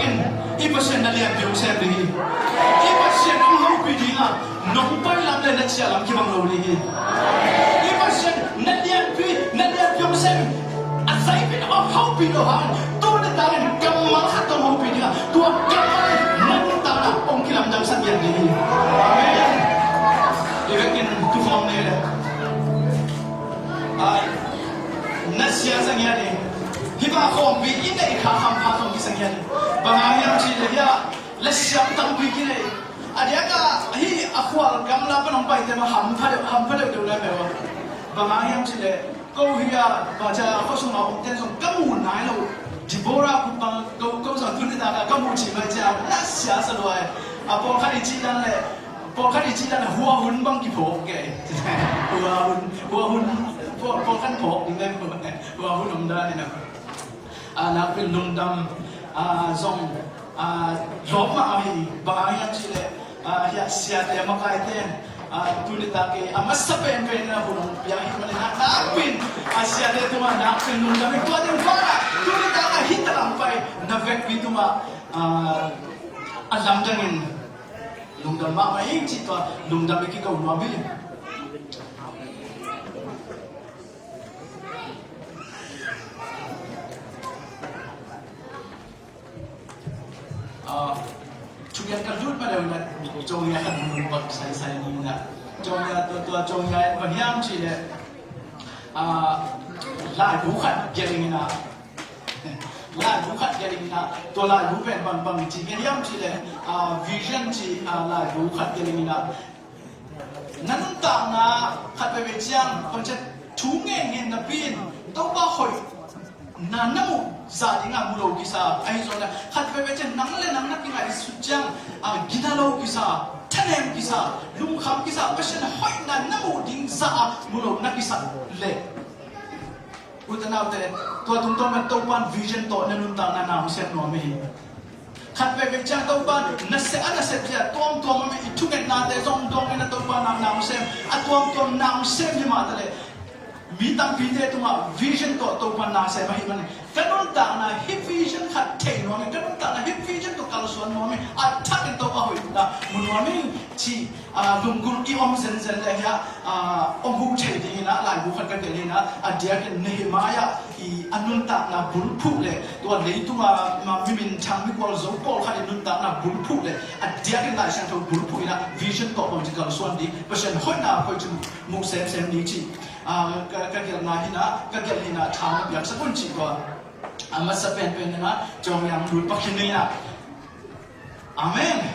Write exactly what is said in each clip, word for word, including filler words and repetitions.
I Pasian na lianpi hong sem ding hi. I Pasian hong hopih ding a, nong pai lam le na ciah lam kibang lo ding hi. I Pasian na lianpi, na lianpi hong sem, a zaipin hong hopih lo hang, tu ni takin kammal khat hong hopih ding a, tua kammal in na nuntakna hong kilamdangsak lian ding hi. Amen. I vekin tukhawm nei le. Ai, na sia sa ngiat ding. Hih bang khawmpi i neih kha hampha zong kisa ngiat ding. Bang hang hiam cih leh hia, la siam tampi kinei. A diak a hih a khual gamla pan hong paite mah hampha deuh, hampha deuh deuh lai mah. Bang hang hiam cih leh ko hih a, bang cia khuasung a omte zong ka mu nai lo. Deborah kup bang ko, ko zong tu ni tak a ka mu cih mai cia, na sia sa lua e. A pawlkhat i cih dan leh, pawlkhat i cih dan leh hua hun bang kiphawk kei. Hua hun, hua hun, pawl, pawlkhat phawk ding leh hua hun om dan in a. A, nakpi-in lungdam, a, zong, a, lawp mahmah hi, bang hang hiam cih leh, a, hih a siate makaite, a, tu ni tak i a masa penpen in a hun hong pia hi manin a nakpi-in, a, siate tungah nakpi-in lungdam hi. Tua ding pan a tu ni tak a hih tak a hong pai na vekpi tungah, a, a lamdangin lungdam mahmah ing cih tua lungdam i kiko nuam hi. Ah, thugen ka lut ma leu na, Jong Hia khat mun bak sai sai ni na. Jong Hia tua, tua Jong Hia in bang hiam cih leh, ah, laibu khat gelh ing in a. Laibu khat gelh ing in a. Tua laibu pen bang, bang ci gelh hiam cih leh, ah, vision ci, ah, laibu khat gelh ing in a. Na nuntakna khat veivei ciang, kong ciat thu ngen ngen napi in Topa hoihna na muh zah dingah mu lo kisa. Ahi zongin ah khat veivei ciang nang le nang na kingaihsut ciang, a, gina lo kisa, thanem kisa, lungkham kisa, Pasian hoihna na muh ding zah ah mu lo na kisa leh. Ute naute, tua tungtawn mah Topa'n vision tawh na nuntakna na hong sep nuam hi. Khat veivei ciang Topa'n nasep a nasep zia tuamtuam om hi, i thungetnate zong dawng in a Topa'n na hong sem, a tuamtuam na hong sem hi mah taleh mi tampite tungah vision tawh Topa'n na sem ahih manin ka nuntakna hih vision khat thei nuam hi, ka nuntakna hih vision tawh kalsuan nuam hi, a thakin Topa hoihna mu nuam hi ci. A, lunggulh i om zenzen le hia, a, om huh thei dingin ah laibu khat ka gelh in ah, a diakin Nehemiah i a nuntakna bulphuh le tua leitunga, ma, mi minthang mi gualzo pawlkhat i nuntakna bulphuh le a diakin Lai Siangtho bulphuh in ah vision tawh bangci kalsuan ding, Pasian hoihna koici muh semsem ni ci. A, ka, ka gelhna hi in ah, ka gelh hi in ah tha na piaksak un ci tua. A masa penpen in ah Jong Hia lut pak khin ni in ah. Amen.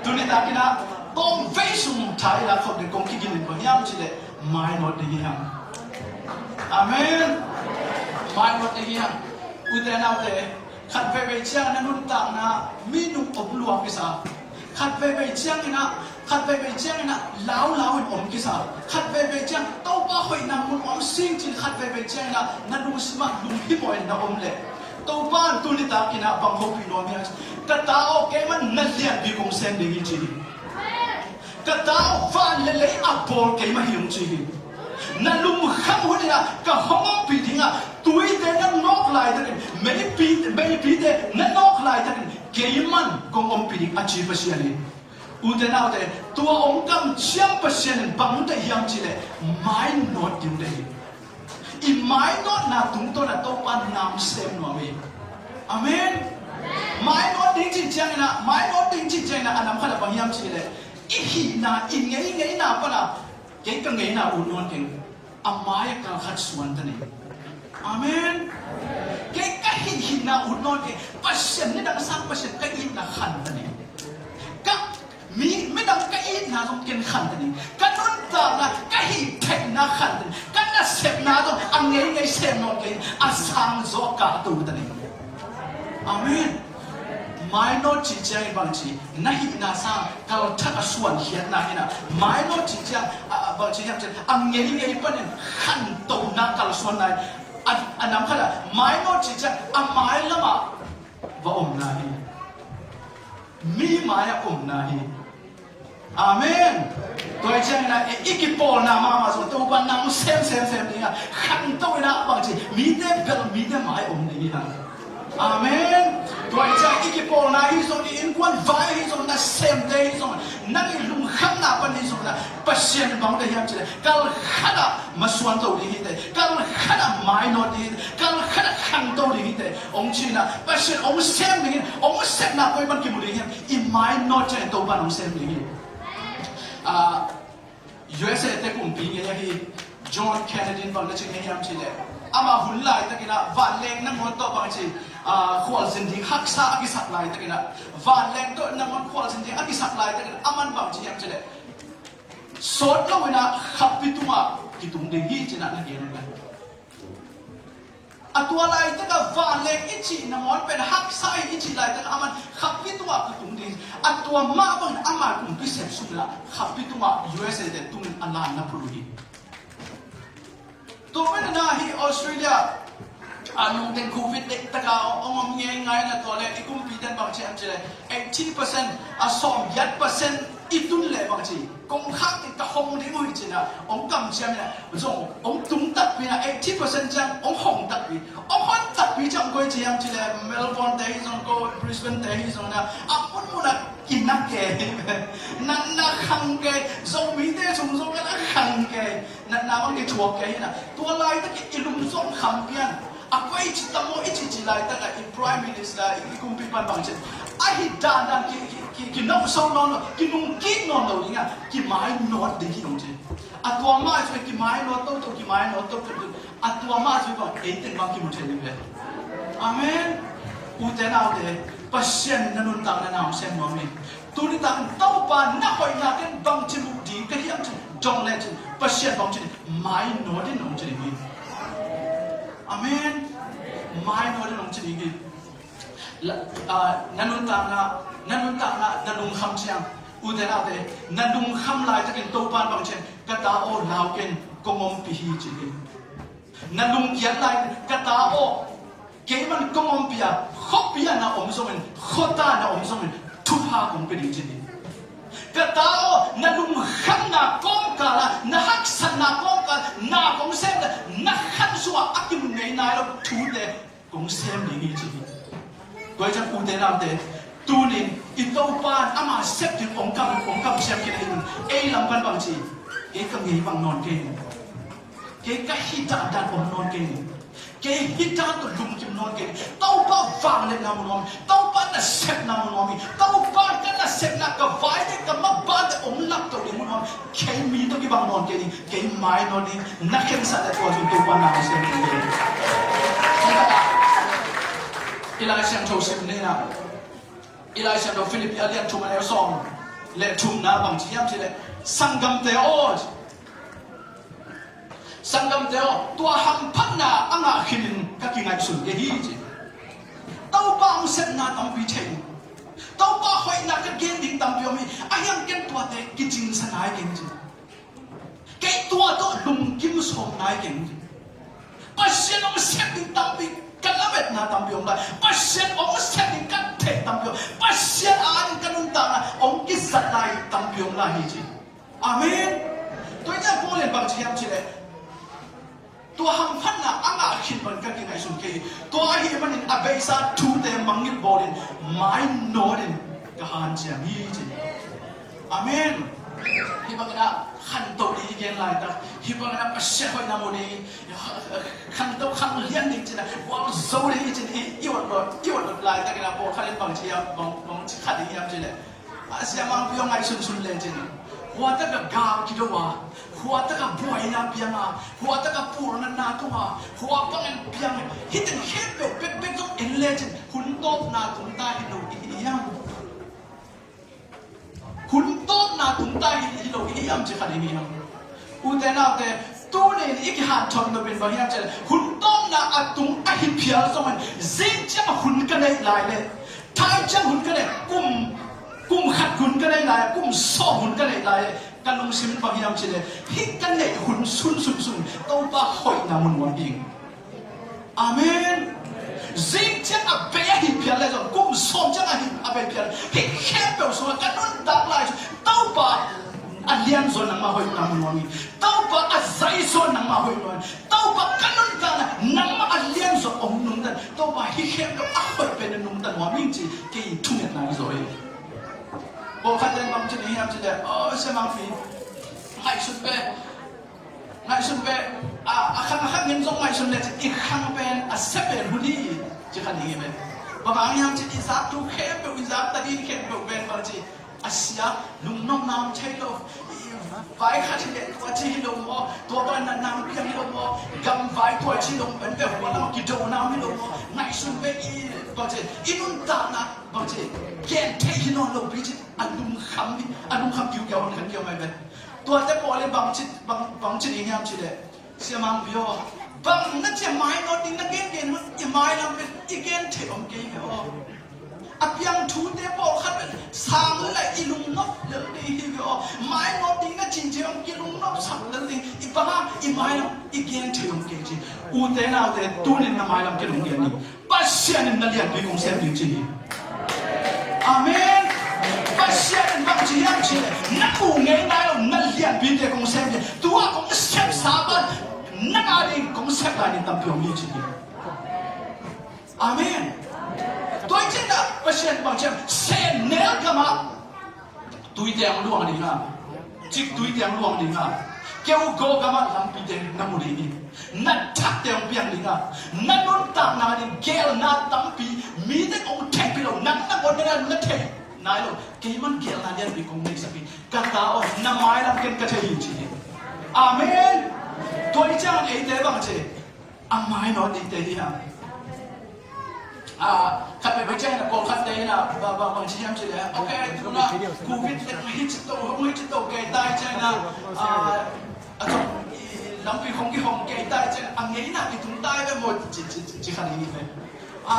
Tuni takin ah tawmvei sung tha i lak khop ding kong kigin in bang hiam cih leh mainawt ding hi hang. Amen. Mainawt ding hi hang. Ute naute, khat veivei ciang na nuntakna mi nung om lua kisa. Khat veivei ciangin ah, khat veivei ciangin ah laulau in om kisa. Khat veivei ciang Topa hoihna mun om sing cin khat veivei ciangin ah na lungsim ah lunghimawh in na om leh Topa'n tuni takin ah bang hopih nuam hiam? Ka ta aw, keimah na lianpi kong sem ding hi ci hi. Ka ta aw, van le lei a bawl keimah hi hong ci hi. Na lungkham hun in ah ka hong ompih ding a, tuite na nawk laitakin, meipi, meipite na nawk laitakin keimah'n kong ompih ding a ci Pasian hi. Ute naute, tua hong kamciam Pasian in bang deih hiam cih leh mainawt ding deih hi. I mainawtna tungtawn ah Topa'n na hong sem nuam hi. Amen. Mainawt ding cih ciangin ah, mainawt ding cih ciangin ah a nam khat ah bang hiam cih leh i hihna, i ngeingeina pan ah kei ka ngeina ut nawn keng. A mai ah kal khat suan ta ni. Amen. Kei ka hih hihna ut nawn keng. Pasian, nidang sang Pasian ka itna khan ta ni. Ka mi, midang ka itna zong ken khan ta ni. Ka nuntakna, ka hih theihna khan ta ni. Ka nasepna zong a ngeingei sem nawn kei, a sang zaw a kahto ta ni. Amen. Mainawt cih ciangin bangci, na hihna sang kalthak a suankhiatna hi in ah. Mainawt cih ciang, a, a, bangci hiam cih leh a ngeingei panin khantohna kalsuanna hi. A, a nam khat ah mainawt cih ciang a mai lamah va omna hi. Mi mai-ah omna hi. Amen. Tua hi ciangin ah i, i kipawlna mahmah zong Topa nang sem, sem, sem ding a, khanto in ah bangci, mite bel, mite mai om ding hi hang. Amen. Tua hi ciang i kipawlna hi zong, i innkuan vai hi zong, nasemte hi zong, nang i lungkhamna pan hi zong, na Pasian in bang deih hiam cih leh, kal khat ah masuan to ding hi teh, kal khat ah mainawt ding hi teh, kal khat ah khangto ding hi teh hong ci-in ah, Pasian hong sem ding hi. Hong sepna koi pan kimu ding hiam? I mainawt ciangin Topa'n hong sem ding hi. Ah, U S A te kumpi ngei ahi John Kennedy in bang na ci ngei hiam cih leh, amah hun laitakin ah vanleng nangawn tawh bang ci, ah, khualzin ding haksa a kisak laitakin ah, vanleng tawh nangawn khualzin ding a kisak laitakin ah, aman bang ci hiam cih leh, sawt loin ah khappi tungah kitung ding hi ci-in ah na gen uh. A tua laitak ah vanleng i cih nangawn pen haksa hi i cih laitak ah aman khappi tungah kitung ding. A tua mah bangin ama kumpi sep sungah khappi tungah U S A te tungin a lanna phut uh hi. Tua pen na hi Australia a nungteng Covid deihtak a hong om ngeingai na, tua leh i kumpi ten bang ci hiam cih leh, eighty percent, a sawmgiat percent i tun leh bang ci, kongkhak teng ka hong ding uh hi ci-in ah hong kamciam in ah, zong hong tung takpi in ah, eighty percent ciang hong hong takpi. Hong hong takpi ciang koi ci hiam cih leh, Melbourne te hi zong, ko Brisbane te hi zong na, a munmun ah kinak ke. Natna khang ke, Zomite sung zong na khang ke. Natna bang kithuak ke hi na. Tua laitak i lung zong kham pian. A koi ci tam maw i ci ci laitak ah i Prime Minister, i, i kumpi pan bang ci, a hi dandan ki, ki, ki, kinawhso nawn lo, kinungkik nawn lo ding a, kimainawt ding hi dong ci. A tua mah zui kimainawt toto, kimainawt toto. A tua mah zui bang ei teng bang kimu thei ding ve. Amen. Ute naute, Pasian in na nuntakna na hong sem nuam hi. Tuni takin Topa na hoihna ken bang ci mu ding ka hiam cin dong lecin, Pasian bang ci ding, mainawt in hong ci ding hi. Amen. Mainawt in hong ci ding hi. La, ah, na nuntakna, na nuntakna, na lungkham ciang, ute naute, na lungkham laitakin Topa in bang ci ding, ka ta aw, lau ken, kong ompih hi ci ding. Na lungkiat lai, ka ta aw, keiman kong ompih a, khuapi ah na om zongin, khuata na om zongin, thupha kong pia ding ci ding. Ka ta aw, na lungkhamna kawmkal ah, na haksatna kawmkal, na kong sem le, na khan sungah a kimu ngei nai lo thute kong sem ding hi ci ding. Tua hi ciang ute naute, tunin i Topa in ama sep ding hong kam, hong kamsiam khin ahi ding. Ei lam pan bang ci, kei ka ngei bang nawn kei. Kei ka hih dandan om nawn kei. Kei hih dan tawh lungkim nawn kei. Topa vangliatna mu nuam hi. Topa nasepna mu nuam hi. Topa ka nasepna, ka vai le ka mabante hong lapto ding mu nuam hi. Kei mi tawh kibang nawn kei ding. Kei mainawt ding. Na khensat le tua zong Topa na hong sem ding hi. I Lai Siangtho sim ni na. I Lai Siangtho Philippi a lian thum a neu sawm le thumna bang ci hiam cih leh, sanggamte aw, sanggamte aw, tua hamphatna a ngah khinin ka kingaihsun kei hi ci. Topa hong sepna tampi thei, Topa hoihna ka gen ding tampi om hi. A hiang ken tuate kicingsa nai keng ci. Kei tua tawh lungkim sawm nai keng. Pasian hong sep ding tampi ka lametna tampi om lai. Pasian hong sep ding ka theih tampi om. Pasian a ding ka nuntakna hong kizat lai tampi om lai hi ci. Amen. Tua hi ciang Paul in bang ci hiam cih leh, tua hamphatna a ngah khin pan ka kingaihsun kei hi. Tua ahih manin a beisa thute mangngilh bawlin mainawt in ka hanciam hi ci. Amen. Hih bangin ah khanto ding i gen laitak, hih bangin ah Pasian hoihna mu ding, khanto khang lian ding ci-in ah, gualzo ding hi ci-in i, i utlawh, i utlawh laitakin ah pawlkhat in bang ci hiam, bang, bang ci kha ding hiam cih leh, a sia Mangpi aw, ngaihsunsun lecin, hua tak a gal kido a, hua tak a buaina piang a, hua tak a pulnatna tung a, hua bangin piang, hih teng khempeuh bekbek zong en lecin, hun tawpna tung ta hi lo i hi hiam? Hun tawpna tung ta hi, hi lo i hi hiam ci kha ding hi hang. Ute naute, tunin i kihanthawn nopin bang hiam cih leh, hun tawpna a tung ahi phial zongin, zing ciang a hun ka neih lai leh, thai ciang hun ka neih, kum, kum khat hun ka neih lai, kum sawm hun ka neih lai leh, ka lungsim in bang hiam cih leh, hih ka neih hun sunsun sung Topa hoihna mu nuam ding. Amen. Zing ciang a bei ahi phial le zong, kum sawm ciang ahi, a bei phial, hih khempeuh sungah ka nuntak lai, Topa a lianzaw nangmah hoih na mu nuam hi. Topa a zaizaw nangmah hoih nuam hi. Topa ka nuntakna nangmah a lianzaw hong nungta in. Topa hih khempeuh a hoih pen na nungta Mawh ming ci, kei thungetna i zaw hi. Pawlkhat ten bang ci ding hiam cih leh, "Aw, Sia Mangpi, ngaihsun ve, ngaihsun ve, a, a khang a khang in zong ngaihsun leh ci, i khang pen a sia pen hun hi," ci kha ding hi ve. Bang hang hiam cih leh i zak thu khempeuh, i zak tadin khempeuh pen bang ci, a sia, lungnopna om thei lo. I vai khat hi leh tua ci hi lo maw, tua banah nang piang hi lo maw, gam vai tua ci lo, en ve, hua lam kidona om hi lo maw, ngaihsun ve i, bang ci, i nuntakna, bang ci, gen thei hi nawn lo pi ci, a lungkham hi, a lungkham kiukiau, a lungkham kiau mai ve. Tuate pawl in bang ci, bang, bang ci ding hiam cih leh, Sia Mangpi aw, bang na ci a mainawt ding na gengen uh, i mailam pen i gen thei om kei ve aw. A piang thute pawlkhat pen sang le i lungnop lel ding hi ve aw. Mainawt ding na cih ciang kilungnopsak lel ding, i bang a i mailam i gen thei om kei ci. Ute naute, tunin na mailam kilung gen ding. Pasian in na lianpi kong sem ding ci hi. Amen. Pasian in bang ci hiam cih leh, na mu ngei nai lo na lianpite kong sem ding. Tua kong sepsa pan nang a ding kong sep lai ding tampi om hi ci hi. Amen. Tua hi ciangin ah Pasian bang ci hiam, Sen nel gamah tuite hong luang ding a, cik tuite hong luang ding a, keu gaw gamah lampite na mu ding hi. Na thakte hong piang ding a, na nuntakna ding gelna tampi, mite hong theihpih lo, nang na muan ding a na theih nai lo, kei man gelna lianpi kong neisak hi. Ka ta aw, na mailam ken ka thei hi ci hi. Amen. Tua hi ciangin eite bang ci, a mainawt dingte hi a. A, khat peuhpeuh ciangin a pawlkhatte in a, ba, ba, bang ci hiam cih leh, okay, tu-in a, covid te hi ci to, hong hi ci to, kei tai ciangin a, a, a zong, i, lampi khong kihong kei tai ciangin a, a ngeina kitung tai ve maw, ci, ci, ci, ci kha ding hi ve. A,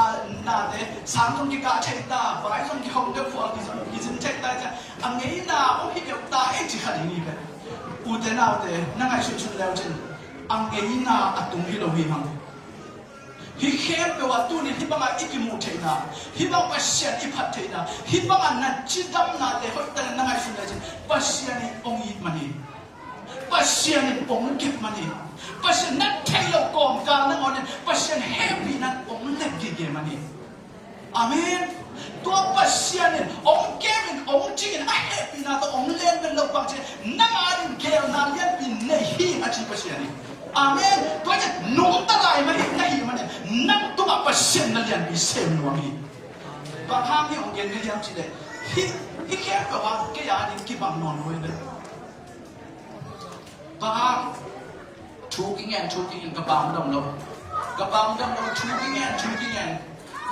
nate, sang zong kikah thei ta, vai zong kihong deuh, khual kizin, kizin thei tai ciangin a, a ngeina hong hi deuh ta e ci kha ding hi ve. Ute naute, na ngaihsunsun leu cin, a ngeina a tung hi lo hi hang. Hih khempeuh ah tuni hih bangah i kimuh theihna, hih bang Pasian i phat theihna, hih bangah na cidamnate hoih takin na ngaihsun lecin Pasian in hong it man hi. Pasian in hong kep man hi. Pasian na theih loh kawmkal nangawn in Pasian hehpihna in hong lep gige man hi. Amen. Tua Pasian in hong kem in, hong cing in, a hehpihna tawh hong len pen lo bang ci, nang a ding gelna lianpi nei hi a ci Pasian in. Amen. Tua in nungta lai mah hi, na hih manin nang tungah Pasian na lianpi sem nuam hi. Bang hang hi hong gen ka hiam cih leh, hih, hih khempeuh a kei a ding kibang nawn lo hi ve. Bang hang, thu kingen, thu kingen, ka pa hong dam lo. Ka pa hong dam lo, thu kingen, thu kingen.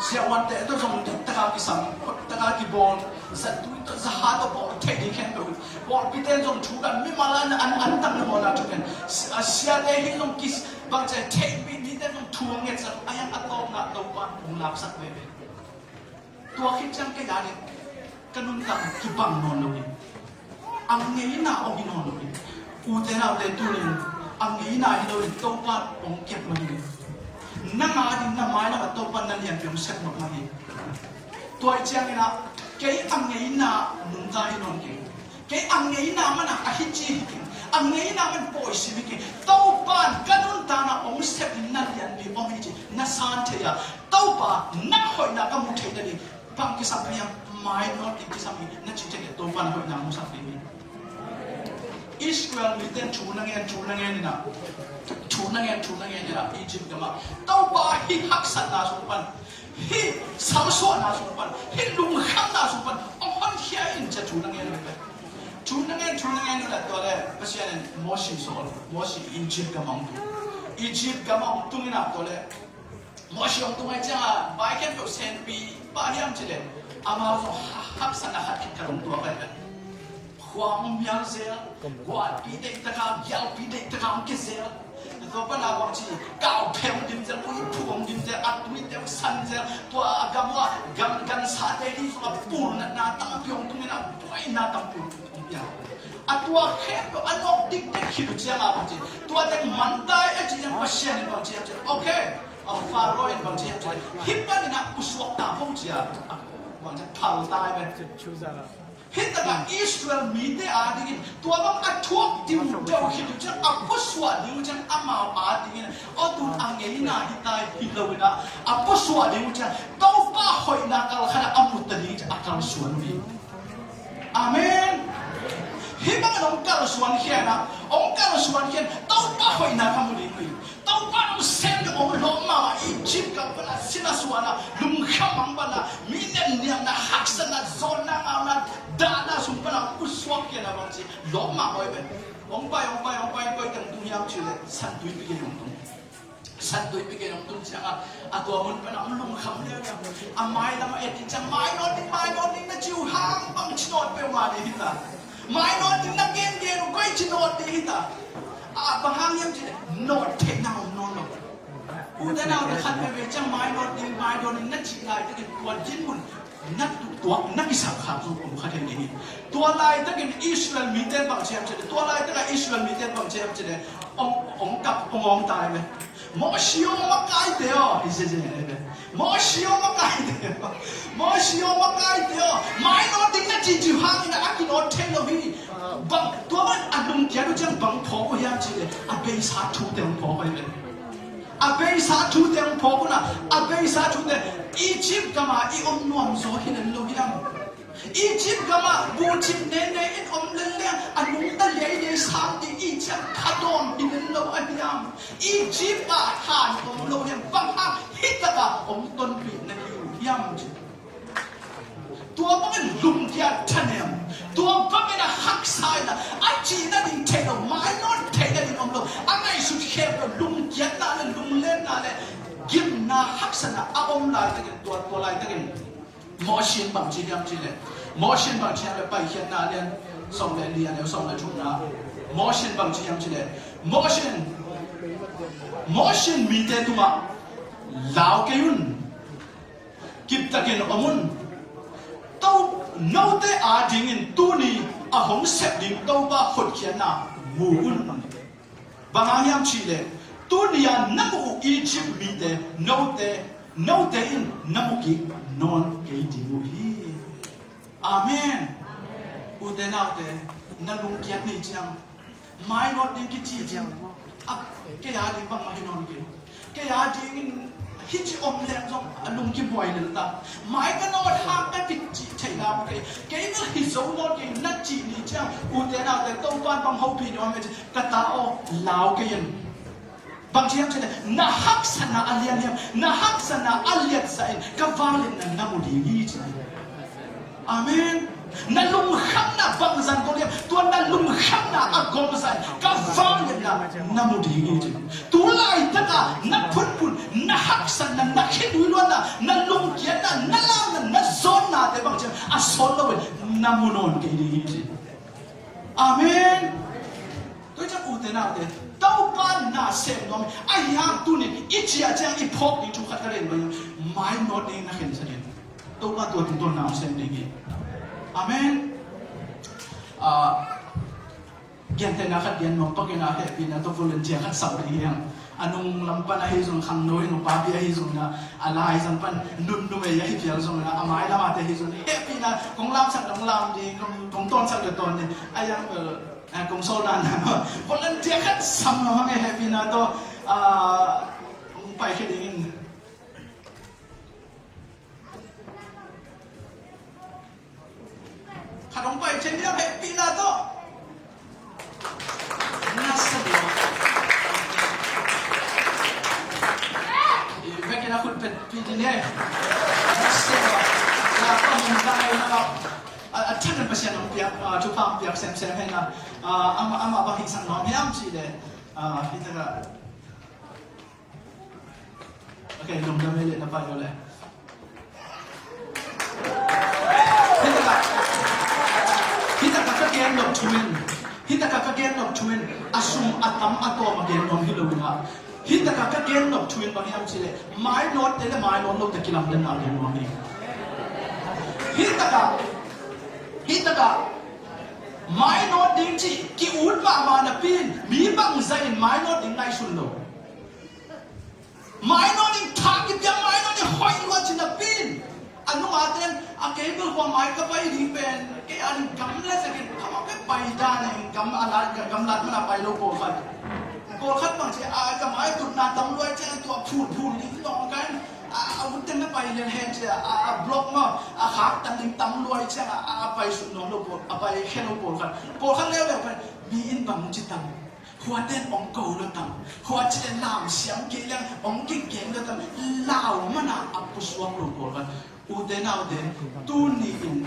Siavuante tawh zong diktaka kisam, diktaka kibawl. Zatui tawh, zaha tawh bawl thei ding khempeuh. Bawlpite in zong thu kan, mimal an, an, an tang na mawna thu kan. Si-, a siate hi zong kis, bang ci a theihpih mite in zong thu a ngetsak, a yang a tawpna Topa hong laksak veve. Tua khit ciang kei a ding ka nuntak kibang nawn lo hi. A ngeina hong hi nawn lo hi. Ute naute tunin a ngeina hi loin Topa hong kep mah hi. Nang a ding na mailam ah Topa na lianpi hong sep mah hi. Tua hi ciangin ah kei a ngeina nungta hi nawn keng. Kei a ngeina man a, a hi ci hi keng. A ngeina man pawi sim hi keng. Topa in ka nuntakna hong sep in na lianpi hong hi ci na san thei a. Topa, na hoihna ka mu theih nading bang kisam ka hiam, mainawt ding kisam hi na ci thei leh Topa in hoihna hong sak ding hi. Israel mite in thu na ngen, thu na ngen in a, thu na ngen, thu na ngen in a, Egypt gam ah Topa hih haksatna sung pan, hih salsuahna sung pan, hih lungkhamna sung pan hong honkhia in ci a thu na ngen in a. Thu na ngen, thu na ngen in a, tua leh Pasian in Mosi sawl, Mosi Egypt gam ah hong tung. Egypt gam ah hong tung in a, tua leh Mosi hong tung ahih ciangin vai khempeuh senpi pah hiam cih leh amau zong ha-, haksatna khat khit khat hong tuak ahih leh khua hong mial zel, guahpi deih taka, gialpi deih taka hong kia zel. Tua pan a bang ci, kauphe hong dim zel, uiphuk hong dim zel, a tuite hong san zel, tua a gam uh a, gam, gamsate ding zong a pulnatna tampi hong tung in a, buaina tampi hong pia. A tua khempeuh a nawk dikdek khit uh ciangin bang ci, tua teng man ta e a ci ciang Pasian in bang ci hiam cih leh, okay. A Faro in bang ci hiam cih leh, hih panin a pusuak ta vo ci a, bang ci a, phal ta e ve. Hih takah Israel mite adingin tua bang a thuak ding deuh khit uh ciang, a pusuah ding uh ciang amau adingin, aw tun a ngeina hi ta hi lo in ah, a pusuah ding uh ciang Topa hoihna kal khat ah a mu ta ding ciang a kalsuan uh hi. Amen. Hih bangin hong kalsuan khia in ah, hong kalsuan khia in Topa hoihna ka mu ding uh hi. Topa hong sem ding, hong lawm mahmah, Egypt gam pan a sin a suan a, lungkham mang pan a, mi nenniamna, haksatna, zawnna, ngauna, dahna sung pan a hong pusuak khia in ah bang ci, lawm mahmah hi ve. Hong pai, hong pai, hong pai, koi teng tung hiam cih leh Santuipi gei hong tung. Santuipi gei hong tung ciang a, a tua mun pan a hong lungkham liauliau. A mailam a et ciang, mainawt ding, mainawt ding na ci uh hang bang ci nawt peuhmah ding hi ta. Mainawt ding na gengen uh koi ci nawt ding hi ta. A bang hang hiam cih leh nawt theihna om nawn lo. U te nau te, khat veivei ciang mainawt ding, mainawt ding na cih laitakin tua dinmun na tuaktuak, na kisap khak zong om kha thei ding hi. Tua laitakin Israel mite bang ci hiam cih leh, tua laitakah Israel mite bang ci hiam cih leh, hong, hong kap, hong awng ta hi ve. Mosi aw, makaite aw, hi ziazia hi ve. Mosi aw, makaite aw, Mosi aw, makaite aw, mainawt ding na cihcih hangin a kinawt thei lo hi. Bang, tua bang a lungkiat uh ciang bang phawk uh hiam cih leh, a beisa thute hong phawk uh hi ve. A beisa thute hong phawk uh in ah, a beisa thute, Egypt gam ah i om nuam zaw hi lel lo hiam? Egypt gam ah bucin nene in om lel leng a nungta leilei sam ding i ciang kha dawm hi lel lo a hiam? Egypt ah han om lo hiam? Bang hang hih takah hong tonpih na hi uh hiam? Tua bangin lungkiat thanem, tua bangin a haksa in a, a cihna ding thei lo, mainawt theihna ding om lo, a ngaihsut khempeuh lungkiatna le lunglenna le gimna haksatna a om laitakin, tua, tua laitakin Mosi in bang ci hiam cih leh, Mosi in bang ci hiam leh, Paikhiatna a lian sawm le li, a neu sawm le thumna, Mosi in bang ci hiam cih leh, Mosi in, Mosi in mite tungah, lau kei un, kiptakin om un. To, note adingin tuni a hong sep ding Topa hotkhiatna mu un. Bang hang hiam cih leh, tuni a na muh uh Egypt mite, note, note in na mu kik nawn kei ding uh hi. Amen. Ute naute, na lungkiat ni ciang, mainawt ding kici ciang, a, kei a ding bangmah hi nawn kei. Kei a dingin hici om leng zong a lung kibuai lel ta. Mai ka nawt hang ka kici thei ngal kei. Kei bel hi zo nawn kei na cih ni ciang, ute naute, Topa'n bang hopih ni om e ci, ka ta aw, lau kei in. Bang ci hiam cih leh, na haksatna a lian hiam, na haksatna a liat zah in ka vangliatna na mu ding hi ci. Amen. Na lungkhamna bangzah in gawm hiam, tua na lungkhamna a gawm zah in ka vangliatna na mu ding hi ci. Tu laitakah na phunphun, na haksatna, na khitui luatna, na lungkiatna, na launa, na zawnnate bang ci hiam, a sawt loin na mu nawn kei ding hi ci. Amen. Tua ciang ute naute, Topa na sem nuam hi. Ahi hang tuni i ciah ciang i phawk ding thu khat ka gen mai, mainawt ding na khensa ding. Topa tua tungtawn na sem ding hi. Amen. Ah, gentehna khat gen nuam, Pakai in a hehpihna tawh volunteer khat sam ding hi hang. A nung lam pan ahi zong, khangno hi, nupa pi ahi zong in a, a lai zang pan nun numei ahi phial zong in a, a mailam a te ahi zong in a, hehpihna kong lamsak dong lam ding, kong, kong tawnsak dong tawn ding. A yang, eh, eh, kong sawlna na, volunteer khat sam nuam hang e, hehpihna tawh, ah, kong paikhia ding in. Khat hong pai ciang, hehpihna tawh. Nasa dia. I vekin a khut pet pi ding e. Nasa dia. La pa mun ka ai na la. A, a thakin Pasian hong piak, a, thupha hong piak semsem hen la. A, ama, ama bang hih sang nuam hiam cih leh. A, hih takah. Okay, lungdam e le na pai lo le. Hih takah, hih takah ka gen nop thu in, hih takah ka gen nop thu in, a sum a tam a tawm a gen nuam hi lo in a. Hih takah ka gen nop thu in bang hiam cih leh, mainawt te le mainawt lo te kilamdanna gen nuam hi. Hih takah, hih takah, mainawt ding cih ki-ut mahmah napi in, mi bangzah in mainawt ding ngaihsun lo. Mainawt ding tha kipia, mainawt ding hoih lua ci napi in, a A nungak ten a cable khua mai ka pai ding pen kei a ding gamla zekin khamah ka pai dan in gam a lat, gamlat mana pai lo pawlkhat. Pawlkhat bang ci a ka mai tutna tam luai ciang tua phun phun ding tawng kan a, a ut teng na pai lian hen ci a, a block ma a khak tan ding tam luai ciang a, a pai sut nuam lo pawl, a pai khe lo pawlkhat. Pawlkhat leuleu pen mi in bang ci tam. Huaten ong ko lo tam. Huaten lam siam kei leng ong kikeng lo tam. Lau mana a pusuak lo pawlkhat. Ute naute, tuni in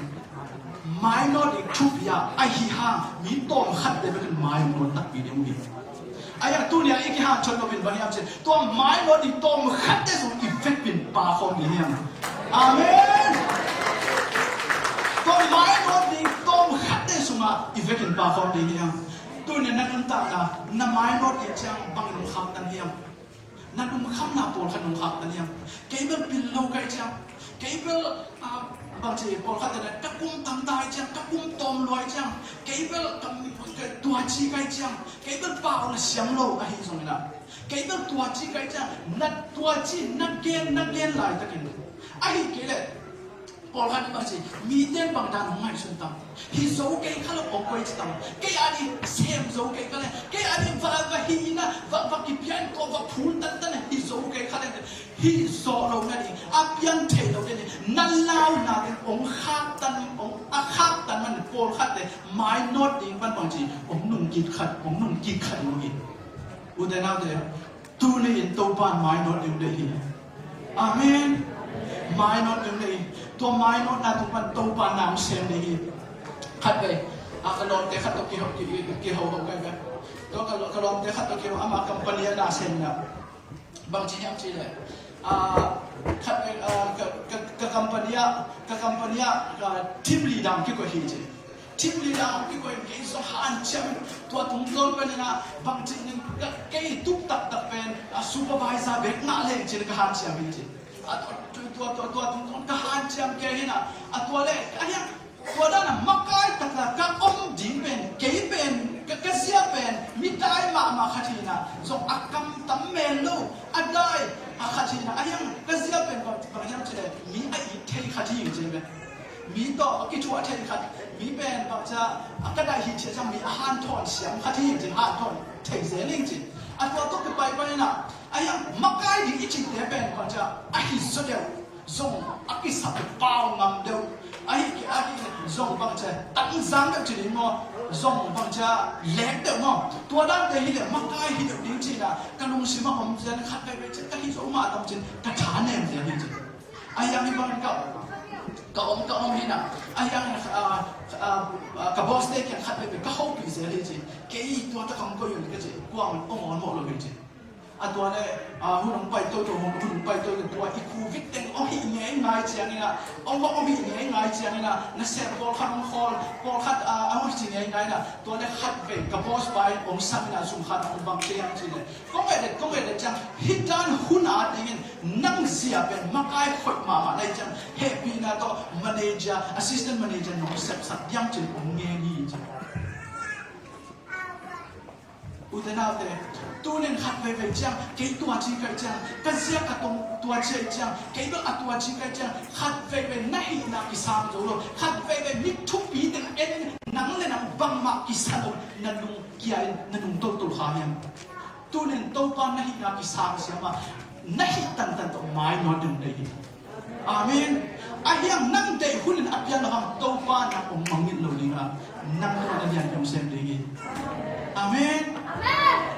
mainawt ding thupi a, ahi hang mi tawm khat te bekin mai ong nawt takpi ding uh hi. Ahi hang tuni a i kihang chot lo in bang hiam ci, tua mainawt ding tawm khat te sung i vekpin pa khawm ding hiam? Amen. Tua mainawt ding tawm khat te sungah i vekin pa khawm ding hiam? Tuni na nuntakna, na mainawt ding ciang bangin ong khaktan hiam? Na lungkhamna pawlkhat nong khaktan hiam? Kei bel pil lo kai ciang, kei bel, ah, bang ci pawlkhat te na ka kum tam tai ciang, ka kum tawm luai ciang, kei bel ka, ka tuaci kai ciang, kei bel pau na siam lo ahi zongin ah, kei bel tuaci kai ciang, na tuaci, na gen, na gen laitakin ahi kei leh pawlkhat in bang ci, mite bang dan hong ngaihsun tam. Hi zo kei kha lo ong koi ci tam. Kei a ding sem zo kei kha le. Kei a ding va, va hi ina, va, va kipia in tua va phul tantan hi zo kei kha le. Hi zo lo na ding a pian thei lo ding na lau na ding ong khaktan, ong a khaktan man pawlkhat le mainawt ding pan bang ci ong nung kik khat, ong nung kik khat lo hi. Ute naute, tuni in Topa in mainawt ding deih hi. Amen. Mainawt ding deih hi. Tua mainawtna tung pan Topa in na hong sem ding hi. Khat vei, a, ka lawmte khat tawh kiho, ki, ki, kiho ho kai vei. Tua ka, ka lawmte khat tawh kiho, ama company a na sem na. Bang ci hiam ci le. A, khat vei, a, ka, ka, ka company a, ka company a, ka team leader kikoih hi ci. Team leader hong kikoih in kei zong hanciam in tua tungtawn panin ah bangci in ka kei tuk taktak pen a supervisor bek ngah leng cin ka hanciam hi ci. A tua, tua, tua, tua tungtawn ka hanciam kei hi na a tua le ka hiang tua dan a makai taktak ka om ding pen kei pen ka, ka zia pen mi dai mahmah khat hi na zong a kam tam men lo a dai a khat hi na a hiang ka zia pen bang, bang hiam ci le mi a it thei khat hi ci pen. Mi tawh a kithuah thei khat, mi pen bangcia a ka daih hi cia ciang mi a hanthawn siam khat hi cin hanthawn thei zel hi cin. A tua tawh kipai panin ah a hiang makai ding i cinte pen bangcia a hi zaw deuh zong a kisap pau ngam deuh. A hi, a hi zong bangcia tangzang deuh ci ding maw, zong bangcia lek deuh maw. Tua dante hi leh makai hi deuh ding cin ah ka lungsim a om cian khat veve cin ka hi zo mah tam cin ka tha nem zel hi cin. A hiang hi bangin ka, ka om, ka om hi na. A hiang, a, a, a, ka boss te kiang khat veve ka hopih zel hi ci. Kei tua ta kam ko yun ka ci. Kuang ong on mo lo hi ci. A tua le, a, hun ong pai to to, hun, hun ong pai to to, tua i covid teng ong hi ngei ngai ciang ina. Ong ong hi ngei ngai ciang ina. Na ser pawlkhat ong khol, pawlkhat, a, ong hi ngei ngai na. Tua le khat ve ka boss pai ong sang ina sum khat ong bang te yang ci le. Kong et et, kong et et ciang, hih dan hun a dingin nang zia pen makai khoih mahmah na hi ciang, hehpihna tawh manager, assistant manager nong sepsak diam cin ong ngen hi ciang. Ute naute, tunin khat veivei ciang, kei tuaci kai ciang, ka zia ka tong tuaci ai ciang, kei bel a tuaci kai ciang, khat veivei na hihna kisang zo lo, khat veivei mit thupi teng en nang le nang bangmah kisa lo, na nung kia in na nung toltol kha hiam? Tunin Topa na hihna kisang siam a, na hih tantan tawh mainawt ding deih hi. Amen. A hiang nang deih hunin a pian lo hang Topa nang ong mangngilh lo ding a, nang tawh na lian piang sem ding hi. Amen.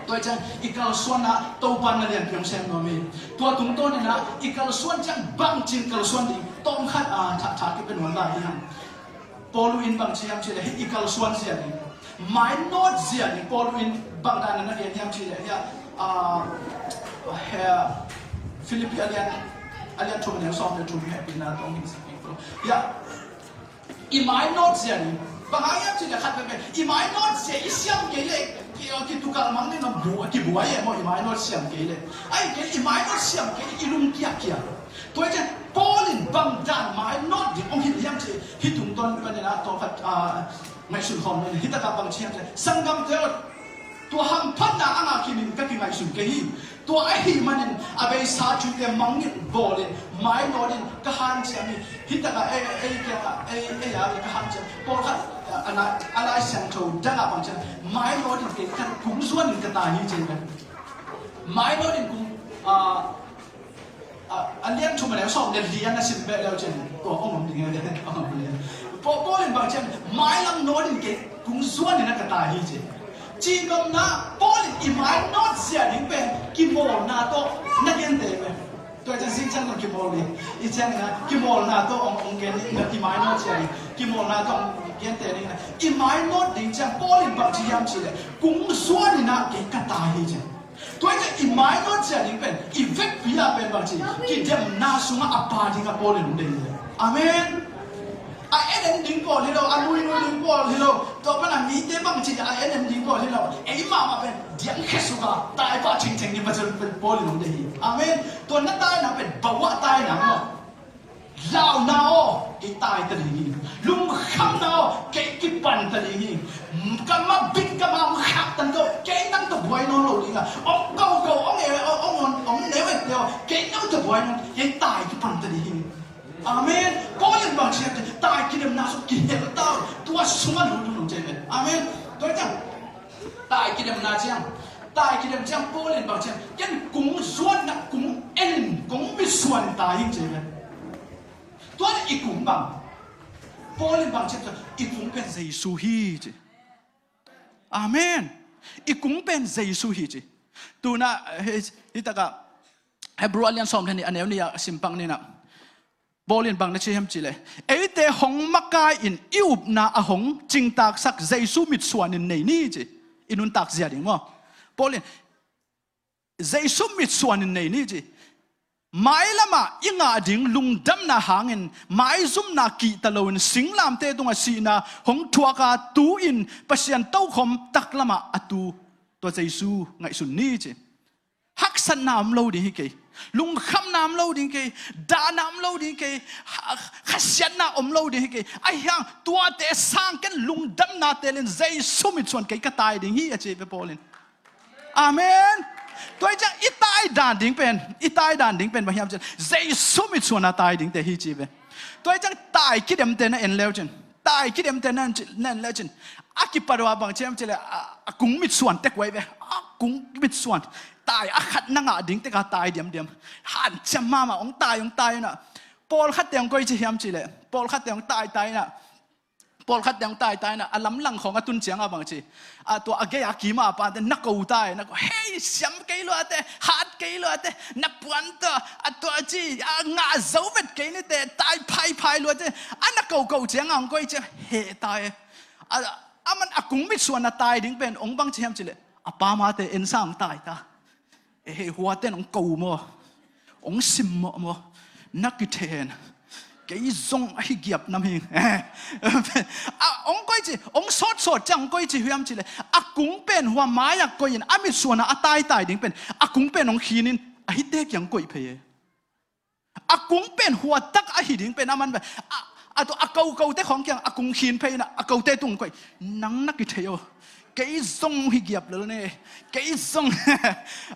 Tua ciang i kalsuan a Topa na lian piang sem nuam hi. Tua tungtawn in a i kalsuan ciang bangcin kalsuan ding tawm khat a thah thah kipia nuam lai hi hang. Paul in bang ci hiam ci le hih i kalsuan zia ding. Mainawt zia ding Paul in bang dan na gen hiam ci le hia, ah, hia, Philippi a lian, a lian thum a lian sawm le thum hehpihna tawh hong hi sik ding. Hia, i mainawt zia ding. Bang hang hiam ci le khat peuhpeuh i mainawt zia i siam kei le ki, ki tukal mang ding a bu, kibuai e maw i mainawt siam kei le. Ai kei i mainawt siam kei le i lung kiakia. Tua ciang Paul in bang dan mainawt ding hong hilh hiam ci, hih tungtawn panin a tawm khat, ah, ngaihsun khawm ni, hih takah bang ci hiam ci, sanggamte aw, tua hamphatna a ngah khin in ka kingaihsun kei hi. Tua ahih manin a beisa thute mangngilh bawlin mainawtin ka hanciam hi. Hih takah ei, ei kiangah, ei, ei a ka hanciam. Pawlkhat a, a, a Lai Siangtho dangah bang ciang mainawtin kei khat kung zuanin ka tai hi ci ve. Mainawtin kung, a, a, a lian thum a neu sawm le li a na sim beh leu cin tua hong om ding hi. Hong om ding hi. Paul, Paul in bang ciang mailam nawtin kei kung zuanin a ka tai hi ci. Cihnopna, Paul in i mainawt zia ding pen kimawlna tawh na gente ve. Tua ciang zing ciang tawh kimawl ding. I ciang na kimawlna tawh hong, hong gen ding na i mainawt zia ding. Kimawlna tawh hong gente ding na. I mainawt ding ciang Paul in bang ci hiam cih leh kung zuanin a kei ka tai hi ci. Tua ciang i mainawt zia ding pen i vekpi a pen bang ci kidemna sungah a pa ding a Paul in hong deih hi. Amen. A en en ding pawl hi lo, a nuinui ding pawl hi lo. Tua pan a mite bang ci a en en ding pawl hi lo. Ei mahmah pen diangkhia suk a, tai pah cingcing ding Pasian pen Paul in hong deih hi. Amen. Tua na taina pen bawah taina maw. Launa aw, kei tai ta ding hi. Lungkhamna aw, kei kipan ta ding hi. Ka mabit ka ma hong khak tan ko, kei nang tawh buai nawn lo ding a. Hong ko ko, hong e, hong, hong, hong neu et teo, kei nang tawh buai nawn, kei tai kipan ta ding hi. Amen. Paul in bang ci hiam cih leh tai kidemna sung kihel ta uh. Tua sungah lut un ci ve. Amen. Tua ciang tai kidemna ciang, tai kidem ciang Paul in bang ci hiam, ken kung zuanna kung en, kung mitsuan tai hi ci ve. Tua leh i kung bang, Paul in bang ci hiam cih leh i kung pen Jesu hi ci. Amen. I kung pen Jesu hi ci. Tuna, eh, hih takah Hebrew a lian sawm le nih a neu nih a simpang ni na. Paul in bang na ci hiam cih leh, eite hong makai in i upna a hong cingtaksak Jesu mitsuanin nei ni ci. I nuntak zia ding maw. Paul in Jesu mitsuanin nei ni ci. Mailamah i ngah ding lungdamna hangin maizumna kihta loin singlamteh tungah sihna hong thuaka tu-in Pasian tokhom taklamah a tu tua Jesu ngaihsun ni ci. Haksatna om lo ding hi kei. Lungkhamna om lo ding kei. Dahna om lo ding kei. Ha-, khasiatna om lo ding hi kei. Ahi hang tuate sang ken lungdamna telin Jesu mitsuan kei ka tai ding hi a ci ve Paul in. Amen. Tua hi ciang i tai dan ding pen, i tai dan ding pen bang hiam cih leh Jesu mitsuan a tai dingte hi ci ve. Tua hi ciang tai kidemte na en leu cin. Tai kidemte na en ci, na en leu cin. A kipat uh a bang ci hiam cih leh a, a kung mitsuan tek uh ahi ve. A kung mitsuan. Tai a khat na ngah ding tek a tai diamdiam. Hanciam mahmah hong tai, hong tai na. Pawlkhatte hong koi ci hiam cih leh. Pawlkhatte hong tai tai na. Pawlkhatte hong tai tai na. A lamlang khawng a tun ciang a bang ci. A tua a gei a kim a pate na ko tai na ko. Hei, siam kei lua te, hat kei lua te, na puan tawh a tua ci a ngah zo vet kei ni te, tai phaiphai lua te. A na koko ciang a hong koi ciang he tai. A, aman a kung mitsuan a tai ding pen hong bang ci hiam cih leh a pa mate en sa hong tai ta. E hei, huaten hong ko maw, hong simmawh maw, na kithen. Kei zong ahi giap nam hi. A, hong koi ci, hong sawtsawt ciang hong koi ci hiam cih leh a kung pen hua mai-ah koi-in a mitsuan a a taitai ding pen a kung pen hong khinin a hihte kiang koih phei e. A kung pen huatak ahi ding pen aman pen a, a, a kokote khawng kiang a kung khin phei in a, a kote tung koih. Nang na kithei aw. Kei zong hi giap lel ne. Kei zong,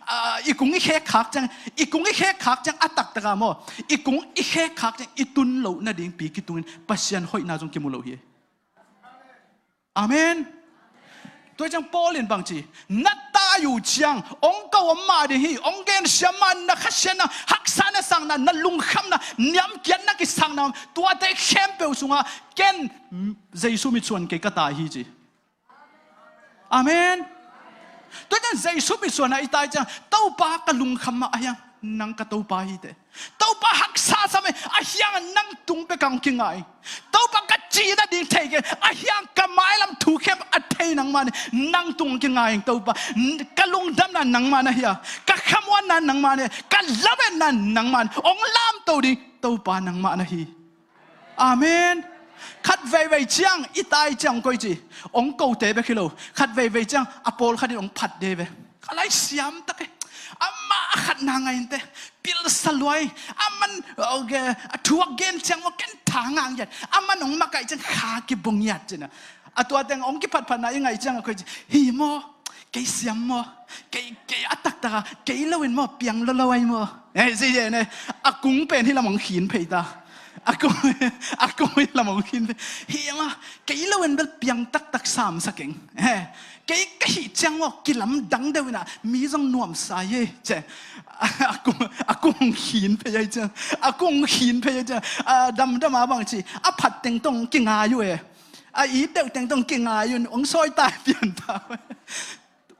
a, i kung i khekkhak ciang, i kung i khekkhak ciang a taktak a maw, i kung i khekkhak ciang i tun loh nadingpi kitungin Pasian hoihna zong kimu lo hi. Amen. Tua ciang Paul in bang ci, na tai uh ciang hong ko om mah ding hi, hong gensiam mah, na khasiatna, haksa na sakna, na lungkhamna, niamkiat na kisakna, tuate khempeuh sungah ken Jesu mitsuan kei ka tai hi ci. Amen. Tua ciang Jesu mitsuan a i tai ciang, Topa ka lungkham mah a hiang, nang ka Topa hi teh. Topa haksa sam e, a hiang nang tung bek hong kingai. Topa ka cih nading thei kei, a hiang ka mailam thu khempeuh a thei nangmah ne, nang tung hong kingai ing Topa. Ka lungdamna nangmah na hi a, ka khamuanna nangmah ne, ka lametna nangmah ne, hong lamto ding Topa nangmah na hi. Amen. Khat veivei ciang, i tai ciang hong koih ci. Hong kote bek hi lo. Khat veivei ciang, a pawlkhat in hong phat de ve. Ka lai siam tak e. Amah a khatna ngai inteh. Pilsa luai. Aman, okay, a thuak gen ciang maw ken tha ngang yat. Aman hong makaih ciang kha kibong yat cina. A tua teng hong kiphatphatna i ngaih ciang a koih ci. Hi maw. Kei siam maw? Kei, kei a taktak a, kei lo in maw, piang lolo ai maw? Eh, si ye ne, a kung pen hi lam hong khin phei ta. A kung, a kung hi lam hong khin phei. Hi maw, kei lo in bel piang taktak sam sa keng. Eh, kei ka hih ciang maw, kilamdang deuh in a, mi zong nuamsa ye, ci. A kung, a kung hong khin phei ai ciang. A kung hong khin phei ai ciang. A damdam a bang ci. A phat teng tawh kingai uh e. A it deuh teng tawh kingai un, hong sawi tai pian ta.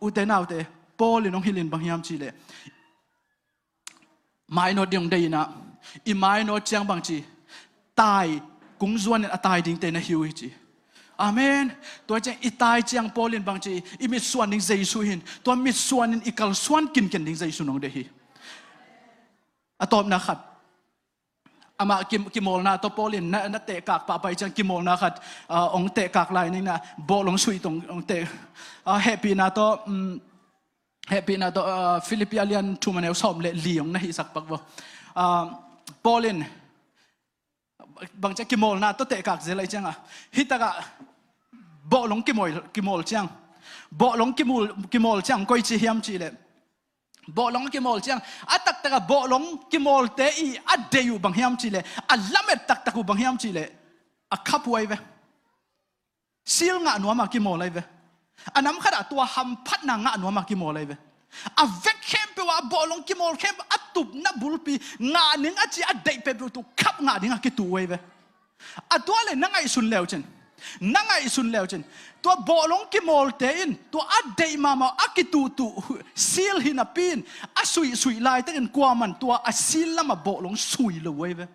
Ute naute, Paul in hong hilh in bang hiam cih leh, mainawt ding hong deih in a, i mainawt ciang bang ci, tai, kung zuan in a tai dingte na hi uh hi ci. Amen. Tua ciang i tai ciang Paul in bang ci, i mitsuan ding Jesu hi in, tua mitsuan in i kalsuan kinken ding Jesu in hong deih hi. A tawpna khat, amah ki, kimawlna tawh Paul in na, na tehkak pahpah ciang kimawlna khat, ah, hong tehkak lai ning na, bawlung sui tawh hong teh, ah, hehpihna tawh, um, hehpihna tawh, ah, Philippi a lian thum a neu sawm le li hong na hihsak pak vo. Ah, Paul in bang ci a, kimawlna tawh tehkak zel lai ciang a, hi tak a bawlung kimawl, kimawl ciang, bawlung kimawl, kimawl ciang koi ci hiam cih leh, bawlung kimawl ciang, a taktak a bawlung kimawlte i a deih uh bang hiam cih leh, a lamet taktak uh bang hiam cih leh, a khap uh ai ve. Sil ngah nuam a kimawl ai ve. A nam khat ah tua hamphatna ngah nuam a kimawl ai ve. A vek khempeuh ah, a bawlung kimawl khempeuh a tupna bulpi ngah ning a ci a deih peuhpeuh tu khap ngah ding a kitu uh ai ve. A tua leh na ngaihsun leu cin, na ngaihsun leu cin, tua bawlung kimawlte in tua a deih mahmah a kituhtuh sil hi napi in, a suihsuih laitakin kuaman tua a sil lam a bawlung sui lo uh ai ve.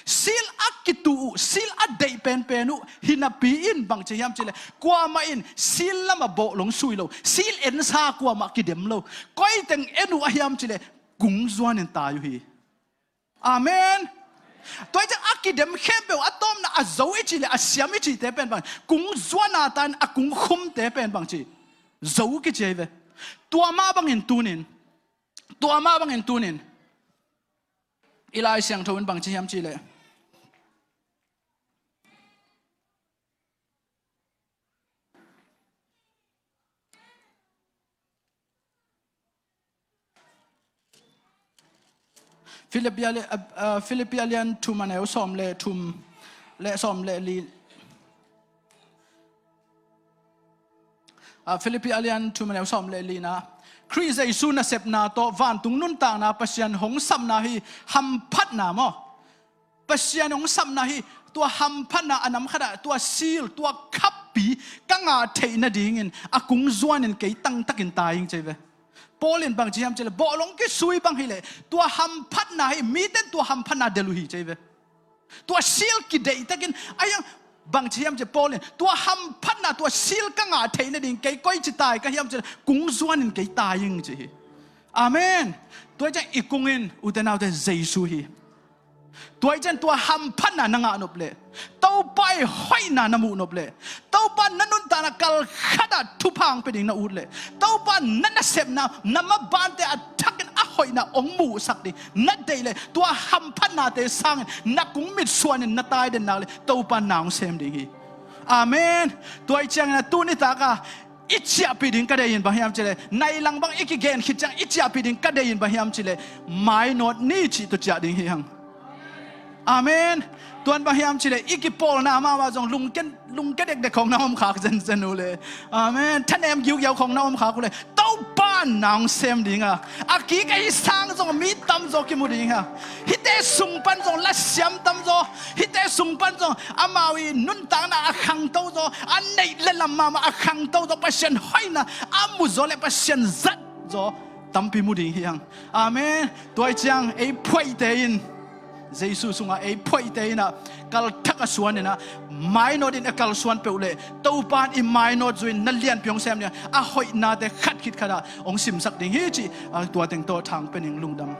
Sil a kituh uh, sil a deih penpen uh hi napi in bang ci hiam cih leh, kuamah in sil lam a bawlung sui lo, sil ensa kuamah kidem lo. Koi teng en uh a hiam cih leh, kung zuan in tai uh hi. Amen. Tua hi ciang a kidem khempeuh a tawpna a zo i cih leh a siam i cihte pen bang, kung zuan a tai in a kung khumte pen bang ci, zo kici ai ve. Tua mah bangin tuni in, tua mah bangin tuni in i Lai Siangtho in bang ci hiam cih leh, Philippi a li-, a, a, Philippi a lian thum a neu sawm le thum le sawm le li. A, Philippi a lian thum a neu sawm le li na, Khrih Jesu nasepna tawh vantung nuntakna Pasian hong sapna hi hamphatna maw? Pasian hong sapna hi, tua hamphatna a nam khat ah, tua sil, tua khappi ka ngah theih nadingin a kung zuan in kei tangtakin tai ing ci ai ve. Paul in bang ci hiam cih leh, bawlung kisui bang hi leh, tua hamphatna hi, mite in tua hamphatna delh uh hi ci ai ve. Tua sil kideih takin, a hiang bang ci hiam cih leh Paul in, tua hamphatna, tua sil ka ngah theih nading kei koi ci tai ka hiam cih leh, kung zuan in kei tai ing ci hi. Amen. Tua hi ciang i kung in, ute naute, Jesu hi. Tua hi ciang tua hamphatna na ngah nop leh, Topa i hoihna na muh nop leh, Topa na nuntakna kal khat ah thupha hong pia ding na ut leh, Topa na nasepna, na mabante a thakin a hoihna hong muhsak ding na deih leh, tua hamphatnate sangin na kung mitsuan in na tai den nak leh, Topa na hong sem ding hi. Amen. Tua hi ciangin a tuni tak a i ciahpih ding ka deih in bang hiam cih leh, nai lang bang i kigen khit ciang i ciahpih ding ka deih in bang hiam cih leh, mainawt ni cih tawh ciah ding hi hang. Amen. Tua in bang hiam cih leh, i kipawlna mahmah zong lungke, lungke dekdek khawng na om khak zenzen uh leh. Amen. Thanem giugiau khawng na om khak uh leh, Topa na hong sem ding a, a kik ahi sang zong mi tamzaw kimu ding a, hihte sung pan zong lasiam tamzaw, hihte sung pan zong amau i nuntakna a khangto zaw, a neih le lam mahmah a khangto zaw, Pasian hoihna a mu zaw leh Pasian zat zaw tampi mu ding hi hang. Amen. Tua hi ciang ei phuaihte in, Jesu sungah ei phuaihte in ah, kal thak a suan in ah, mainawt in a kalsuan peuh leh, Topa in i mainawt zui in na lianpi hong sem ding a, a hoihnate khat khit khat ah hong simsak ding hi cih, ah, tua teng tawh thang pe ning. Lungdam.